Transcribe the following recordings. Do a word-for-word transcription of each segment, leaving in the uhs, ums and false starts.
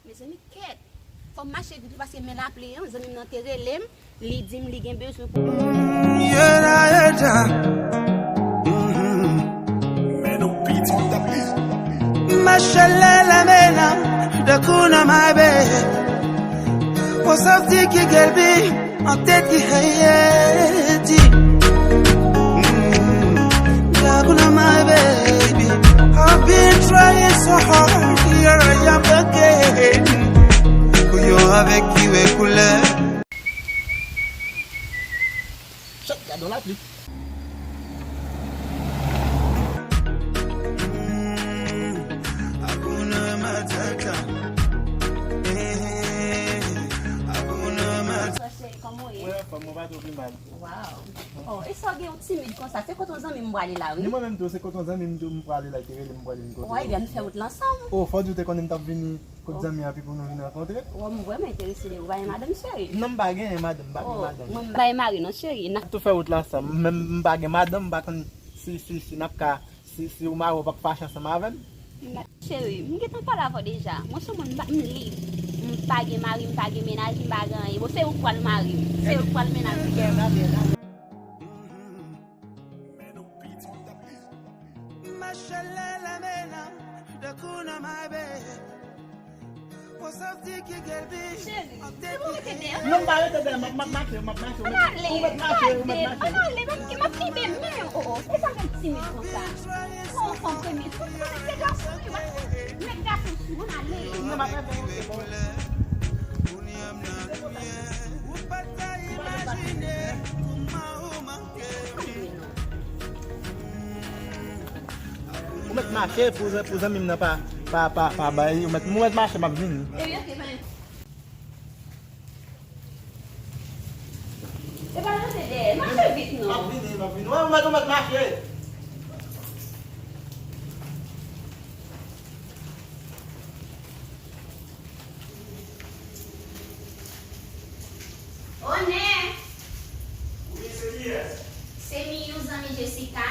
Mezanmi, kèt! Fò m mache vit wi, paske men l ap li an, zanmi m nan te rele m, li di m li gen bezwen pou. Mashallah, la mena, the kuna my babe. What's up, Tiki Gelbi? Anteti heyeti. Gaguna my baby, I've been trying so hard. Here I am again. Kouyon avèk kiwe koulè. Chat, gadon lapli. Bonsoir chérie, comment est? Mwen anfòm, mwen pa twò pi mal. Wow. Oh, e sa w gen yon timid konsa? Se kote yon zanmi m prale la, wi. Ni mwen menm tou, se kote yon zanmi m tou m prale la, ki rele m prale vin kote. Oh, ebyen, nou fè wout la ansanm. Oh, fò di w te konnen m t ap vini kot zanmi an pi pou nou vin rankontre. Oh, m vrèman enterese de ou. Ou pa gen madanm, cheri? Non, m pa gen madanm, m pa gen madanm. Oh, mwen m pa gen mari non, cheri. N ap tou fè wout la ansanm. Menm m pa gen madanm, m pa konn si, si, si n ap ka, si, si ou mare w p ap fache ansanm avè m. Cheri, m gentan pale avè w deja. Mwen se moun, m pa, m lib. M pa gen mari, m pa gen mennaj, m pa gen anyen. Bon, se ou k pral mari m. Se ou k pral mennaj m. Mashallah, la mena, the kuna my babe. What's up, Tiki Gelbi? Cheri, se pou rete dèyè. Non, m pa rete dèyè, m ap, m ap mache, m ap mache. Ann ale, ou mèt mache, ou mèt mache. Ann ale, m ap, m ap kenbe men w. Oh, oh, e sa fè l timid konsa? Pran yon fanm premye. Tout moun se gason, wi, w ap met gason sou, ann ale. Non, m ap rete, se bon. Ou mèt mache pou, pou zanmi m nan pa, pa, pa, pa bay. Ou mèt, ou mèt mache, m ap vini. Ebyen, oke, pa gen. E pa rete dèyè. Mache vit, non. M ap vini, m ap vini. Wè, ou mèt, ou mèt mache. Onè! Wi, se kiyès? Se Miyou, zanmi Jessica.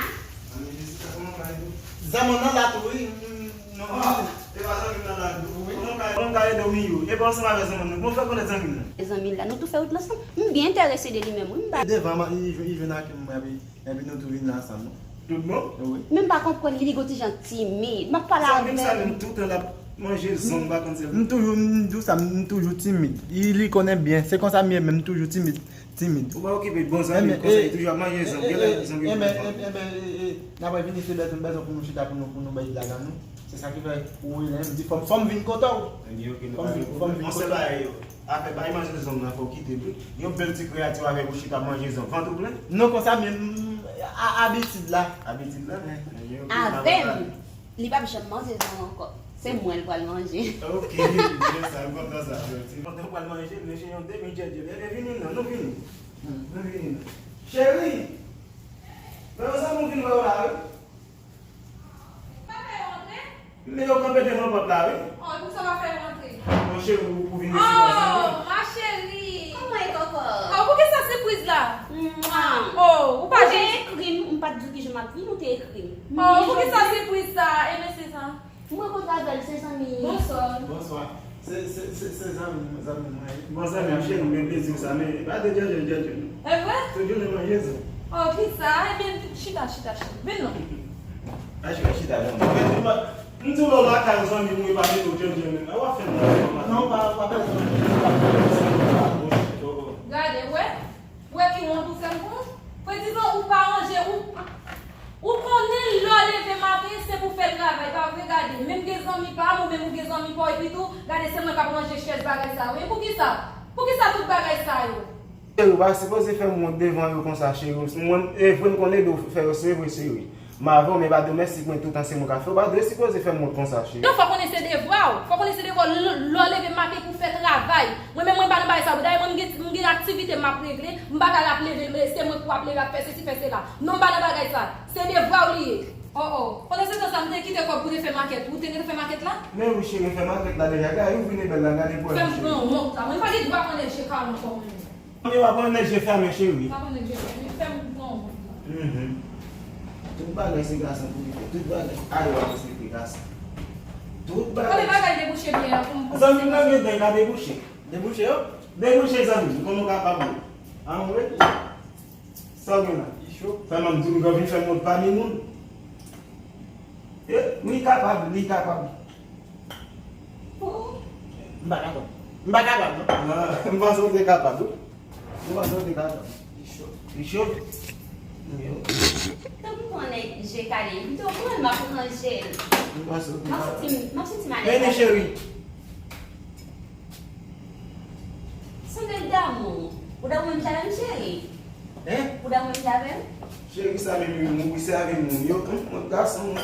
Zanmi Jessica, kòman w ka ede w? Zanmi w nan la tou, wi. M, m, non. Ah, e pa zanmi m nan la tou. Wi. Kòman w ka, kòman w ka ede w, Miyou? E pa ansanm avèk zanmi m nan. Kòman w fè konèt zanmi m nan? Zanmi l la, nou tou fè wout la ansanm. M byen enterese de li menm, wi. M pa. Devan, m, li jwenn, li jwenn ak mwen, epi Epi nou tou vin la ansanm, non? Tout bon? Wi. Men m pa konprann li, li gon ti jan timid. M ap pale avè l. Sa menm, sa menm, toutan l ap manje zong, m pa konn si l. M toujou, m di w sa, m toujou timid. Li, li konnen byen. Se konsa m ye menm, m toujou timid, timid. Ou pa okipe bon zanmi, konsa li toujou ap manje zong. Genlè zong yo pran. Enben, enben, enben, n ap vini se bezwen, bezwen pou nou chita, pou nou, pou nou bay blaga nou. Se sa ki fè ou rele m, di fò m, fò m vin kote w. Ebyen, oke, nou pa gen pwoblèm. Yon sèl bagay, afè bay manje zong nan, fò w kite l, wi. Yon bèl ti kreyati avèk ou chita manje zong, vant ou plen? Non, konsa menm, a, abitid la. Abitid la? Ebyen, oke, n ap avèk ou. Li p ap janm manje zong ankò. Se mwen l pral manje. Oke, se sa, m kontan sa. Ti kontan pral manje, men se yon demi djèdjè. Ebyen, vini non, nou vini. Nou vini non. Cheri! Mwen, zanmi w vin wè w la, wi. Pa fè yo rantre? Men yo kanpe devan pòt la, wi. Oh, e pou sa pa fè yo rantre? Bon, cheri, ou, ou vin isi konsa. Oh, ma chérie. Kòman e kòkò? Oh, poukisa sipriz la? Mwa. Oh, ou pa janm ekri m, m pa t di w kijan m ap vini, ou te ekri m. Oh, poukisa sipriz sa? E mesye sa? M rankontre avè l, se zanmi. Bonswa. Bonswa. Se, se, se, se zanmi, zanmi mwen. Bon, zanmi m, cheri, m gen plezi sa, men pa de djèdjè, djèdjè, non. E vre? Tout jounen manje zong. Oh, kisa? Ebyen, chita, chita, chita. Vin non. Ay, chita, chita, non. M di w lè w lakay zanmi m, ou pa mete w djèdjè, men w ap fè m mal. Non, pa, pa pèsonn. Gade, wè. Ou wè ki wont ou fè m pou mwen? Predizan ou pa ranje, ou, ou konnen lè w leve maten, se pou fè travay, pa vre? Gade, menm gen zanmi pa m, ou menm ou gen zanmi pa w, epi tou, gade, se mwen k ap ranje chèz bagay sa yo. E poukisa? Poukisa tout bagay sa yo? Cheri, ou pa sipoze fè m wont devan yo konsa, cheri. Mwen, e vre m konn ede w fè yo, se vre, cheri. M avè w, men pa domèstik mwen toutan se mwen k ap fè. Ou pa dwe sipoze fè m wont konsa, cheri. Non, fò konnen se devwa w. Fò konnen se devwa w. Lè, lè w leve maten pou w fè travay. Mwen menm, mwen pa nan bagay sa yo. Dayè, mwen, m gen, m gen aktivite m ap regle. M pa ka ap leve, se mwen pou ap leve ap fè sesi, fè sela. Non, m pa nan bagay sa. Se devwa w li ye. Oh, oh. Pandan se tan sa, m te kite kòb pou te fè makèt. Ou te rete fè makèt la? Men wi, cheri, m fè makèt la deja. Gade, ou vin e bèl la, gade pou wè, cheri. Fè m pran yon mont la. Mwen pa gen dwa pran nèg je kalon ankò, mwen menm. Mwen pa pran nèg je fèmen, cheri. Pa pran nèg je fèmen. Mhm. Tout bagay se gason pou li fè. Tout bagay. Ay, w ap respekte gason. Tout bagay. Kote bagay debouche byen an pou m pou Zanmi m nan gen den ka debouche. Debouche yo? Debouche zanmi m, konnen w kapab yo. An vre? Sa w gen la? Li cho. Sèlman m di m gòv vin fè m wont pami moun. E, li kapab, li kapab. M pa kapab. M pa kapab, non. Ah, m panse w te kapab, wi. M panse w te kapab. Li cho. Li cho? Yo. Tankou w konnen je kale, m te konprann m ap ranje l. M panse w te kapab. M ap santi m, m ap santi m alèz. Vini, cheri. Sanble l damou. Ou damou menm jan avè m, cheri? Hein? Ou damou menm jan avè m? Cheri, sa menm yo mouri, se avè moun yo. Hum, mwen gason.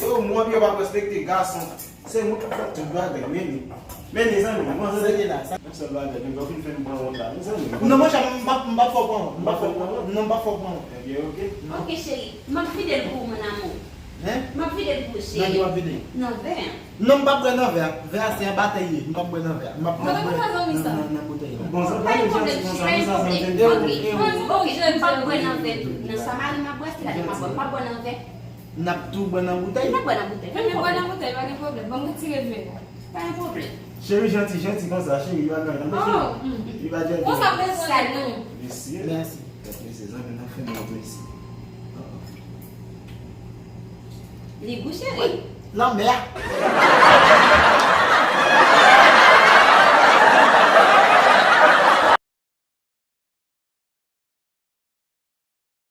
Yo, moun yo pa respekte gason. Se mwen k ap fè tout bagay, men li. Men li, zanmi, mwen se la. Yon sèl bagay, men lè w fin fè m pran wont la, men zanmi. Non, monchè, m p ap, m p ap fè w pran wont. M p ap fè w pran wont. Non, m p ap fè w pran wont. Ebyen, oke. Ok, cheri, m ap vide l pou ou, mon amour. Hein? M ap vide l pou ou, cheri. Nan ki w ap vide? Nan vè an. Non, m p ap bwè nan vè a. Vè a se anba tè l ye. M p ap bwè nan vè a. M ap, m ap bwè nan, nan, nan boutèy la. Bon, sa pa gen pwoblèm, cheri, pa gen pwoblèm. Ok, ok, m p ap bwè nan vè tou. Nan sa mari m ap bwè, se la m ap bwè. M p ap bwè nan vè. N ap tou bwè nan boutèy. N ap bwè nan boutèy. Fè nou bwè nan boutèy, pa gen pwoblèm. Ban m retire vè a. Pa gen pwoblèm. Cheri, janti, janti konsa, cheri, li pa gen anyen, non, cheri. Li pa gen anyen. Konsa bezwen nou. Mesye. Mèsi. Mesye, zanmi, n ap fè nou mesye. Li gou, cheri. Lanmè a.